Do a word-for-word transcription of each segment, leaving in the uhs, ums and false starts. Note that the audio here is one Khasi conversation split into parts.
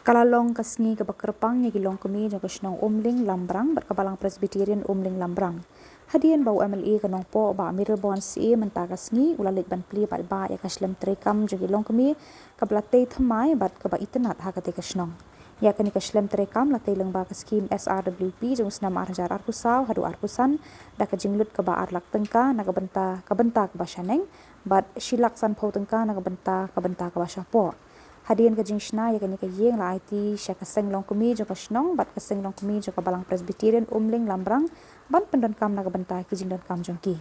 Ka la long ka sngi kaba kyrpang ïa ki longkmie jong ka shnong Umling Lambrang bad ka Balang Presbyterian Umling Lambrang. Hadien ba u M L A ka Nongpoh Bah Mayralborn Syiem mynta ka sngi u la leit ban plie paidbah ïa ka shlem treikam jong ki longkmie kaba la tei thymmai bad kaba itynnad ha katei ka shnong. Ïa kane ka shlem treikam la tei lyngba ka skhim S R W P jong u snem ar hajar arphew saw haduh arphew san da ka jinglut kaba ar lak tyngka na ka bynta ka bynta kaba shaneng bad shi lak sanphew tyngka na ka bynta ka bynta kaba shapoh. Hadien ka jingshna ïa kane ka ïing la aiti sha ka seng longkmie jong ka shnong bad ka seng longkmie jong ka Balang Presbyterian Umling Lambrang ban pyndonkam na ka bynta ki jingdonkam jong ki.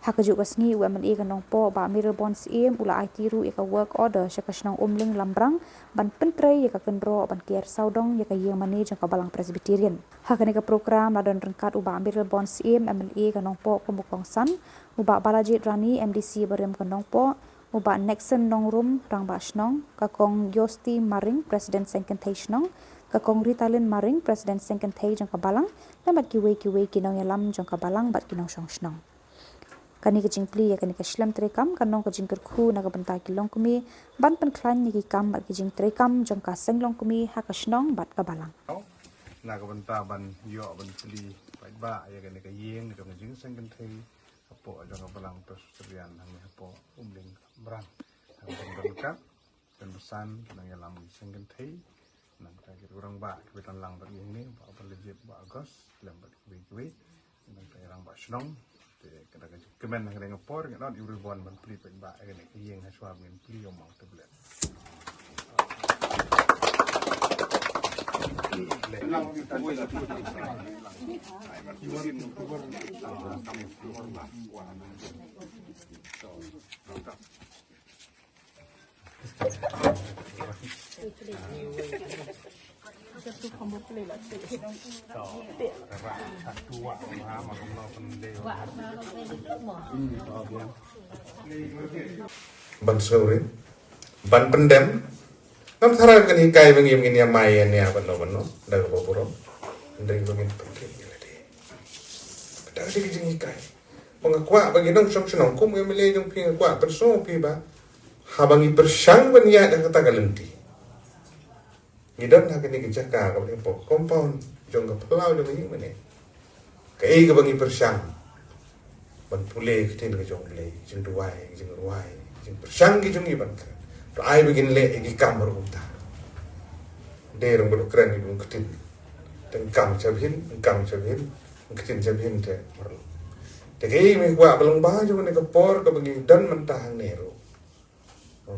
Ha kajuh ka sngi u M L A ka Nongpoh Bah Mayralborn Syiem u la aiti ruh ïa ka work order sha ka shnong Umling Lambrang ban pyntrei ïa ka kynroh ban ker sawdong ïa ka ïing mane jong ka Balang Presbyterian. Ha kane ka program la don ryngkat u Bah Mayralborn Syiem M L A ka Nongpoh kum u kongsan, u Bah Balajied Rani M D C barim ka Nongpoh, u Bah Nixon Nongrum Rangbah Shnong, ka Kong Yosti Maring President Seng Kynthei Shnong, ka Kong Ritalin Maring President Seng Kynthei jong ka Balang, lem bad kiwei kiwei ki nongïalam jong ka Balang bad ki nongshong shnong. Kane ka jingplie ïa kane ka shlem treikam kan long ka jingkyrkhu na ka bynta ki longkmie ban pynkhlaiñ ïa ki kam bad ki jingtreikam jong ka seng longkmie ha ka shnong bad ka Balang. Na ka bynta ban ïoh ban plie paidbah ïa kane ka ïing, ïa kane ka jingseng kynthei hapoh jong ka Balang Presbyterian hangne hapoh Umling Lambrang. Hangne ka bynta ka Kan basan ki nongïalam ki seng kynthei. Nangta ki rangbah kiba don lang bad ïing ne, Bah Balajied, Bah August, lem bad kiwei kiwei. Nangta ki rangbah shnong. Te ka da ka jingkmen ha ka dei nga por nga don everyone ban plie paidbah ïa kane ka ïing ha shuwa ban plie ïa u maw tablet. Ban sngewrit, ban pyndem. Ngam tharai ba kan hikai ba ngim ngin ïa mai ïa nia ban no ban no da kaba burom. Hynrei ba ngin pynkit ïa lade. Kata ka dei ka jinghikai. Ba nga kwah ba ngi nongshong shnong kum u M L A jong phi, nga kwah pynsngew phi ba haba ngi pyrshang ban ïaid ha kata ka lynti, ngi don ha kane ka jaka kaba dei hapoh compound jong ka phyllaw jong ka ïing mane. Kaei kaba ngi pyrshang ban pule ka ktien ka jong U Blei, jingduwai, jingrwai, jingpyrshang ki jong ngi ban kren. To ai ba ngin leh ïa ki kam ruh kumta. Dei ruh ba dei kren ïa ki ktien. Tang kam sha bhin, kam sha bhin, ktien sha bhin te marlong. Te kaei me kwah ba long ba jong kane ka por kaba ngi don mynta hangne ruh.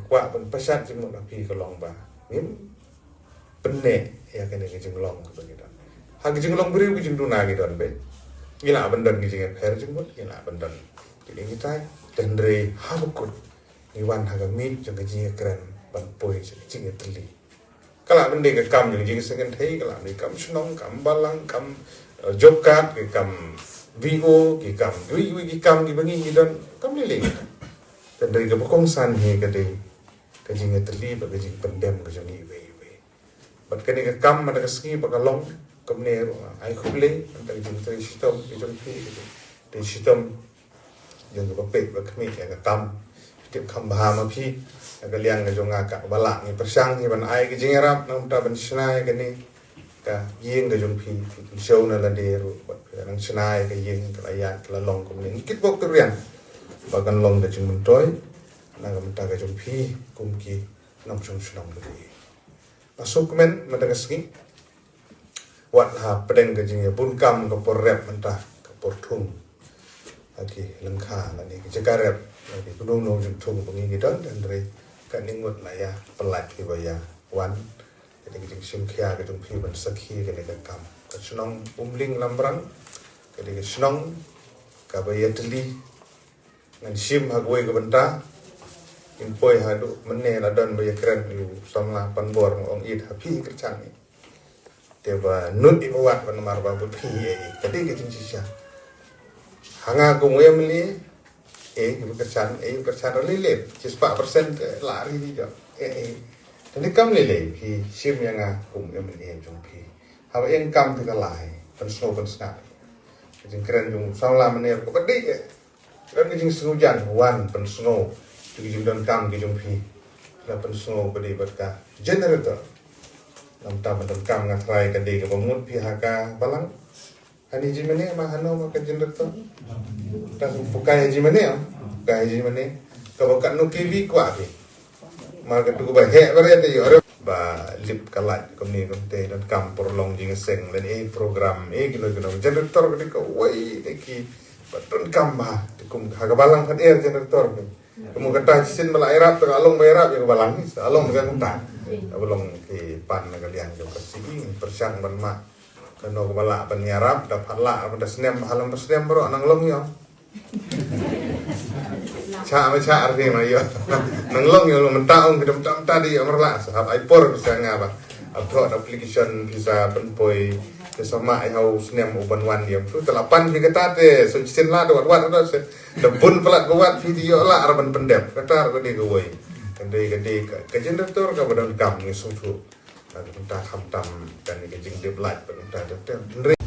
Kwah ban pynshai jingmut ha phi ka long ba ngin pynneh ïa kane ka jinglong kaba ngi don. Ha ka jinglong briew ka jingduna ngi don beit. Ngi lah ban don ka jingïapher jingmut, ngi lah ban don kine kitai. Hynrei haba kut ngi wan ha ka miej jong ka jingïakren ban poi sha ka jingïatylli. Ka lah ban dei ka kam jong jingseng kynthei, ka lah ban dei kam shnong, kam balang, kam, eh, job card, ka kam V O, ki kam kiwei kiwei ki kam kiba ngi ngi don, kam lei lei. Hynrei kaba kongsan hi ka dei ka jingïatylli bad ka jingpyndem ka jong ngi iwei iwei. Bad kane ka kam mynta ka sngi ba ka long kumne ruh, ai khublei mynta ka jingtrei shitom ka jong phi, ka jingtrei shitom jong kiba peit ba khmih ïa ka kam. Tip kham bha ma phi, ïa ka liang ka jong nga kaba lah ngi pyrshang hi ban ai ka jingïarap na ka bynta ban shna ïa kane ka ïing ka jong phi. Phi kynshew na lade ruh bad phi nang shna ïa ka ïing ka la ïaid ka la long kumne. Ngi kitbok kyrwiang ba kan long ka jingmyntoi na ka bynta ka jong phi kum ki nongshong shnong ka ïing. Nga sngewkmen mynta ka sngi, wat hapdeng ka jingïabun kam ka por rep mynta ka por thung ha ki lyngkha lane ki jaka rep, ha ki kyndono jingthung ba ngi ngi don, hynrei kane ngut la ïa pyllait kiba ïa wan. Ka dei ka jingshim khia ka jong phi ban sakhi kane ka kam. Ka shnong Umling Lambrang ka dei ka shnong kaba ïatylli. Ngan shim ha kawei ka bynta. Ngin poi haduh mynne la don ba ïakren ïa u samla Panbor, nga ong ïeit ha phi kyrchan ïa. Te ba nud ïa ba wad ba namar ba bad phi ïa ïa. Ka dei ka jingshisha. Ha nga kum u M L A, eh, ïa ba kyrchan, eh, ïa ba kyrchan ra lei lei. Shispah percent, eh, la ri ri jong. Eh, eh. Te ni kam lei lei phi shim ïa nga kum u M L A jong phi. Haba ïeng kam phi ka lai, pynsngew pynsngew. Ka jingkren jong u samla mynne ka ba dei, eh. Kren ka jingsngewjan, wan pynsngew. Jong ki jingdonkam ki jong phi. La pynsngew ba dei bad ka generator. Namar ba donkam nga trai ka dei kaba mut phi ha ka balang. Hani jingmane ma hano ma ka generator. Ta phukai jingmane, phukai jingmane. Kaba katno K V kwah phi. Mar katu ba heh ba re te ïoh re. Ba lip ka light kumne kumte, donkam por long jingseng lane program, eh, kino kino. Generator ka dei kawei de ki ba donkam ba. Te kum ha ka balang pat eh generator. Kumno kata shisien ba la ïarap, te ka long ba ïarap ïa ka balang, ka long ka kumta. Ka ba long ki pan na ka liang jong ka C E, pyrshang ban mad. Kano ka ba lah ban ïarap, da pat lah ban da snem, ha lem ba snem baroh nang long ïa. Cha ma cha arti ma ïa. Nang long ïa, long mynta ong ki dam tam ta di ïa, mar lah sa hap ai por sa nga ba. Upload application visa pynpoi, te sa ma ai hau snem u ban wan ïa. Tu te la pan phi kata te, so shisien la da wat wat da se. Da bun palat ba wat phi te ïoh lah ar ban pyndep. Kata ar ka dei kawei. Ka dei, ka dei ka, ka generator ka ba donkam ngi sngewthuh. Ka kumta khamtam kane ka jingdep light ba kumta te te. Hynrei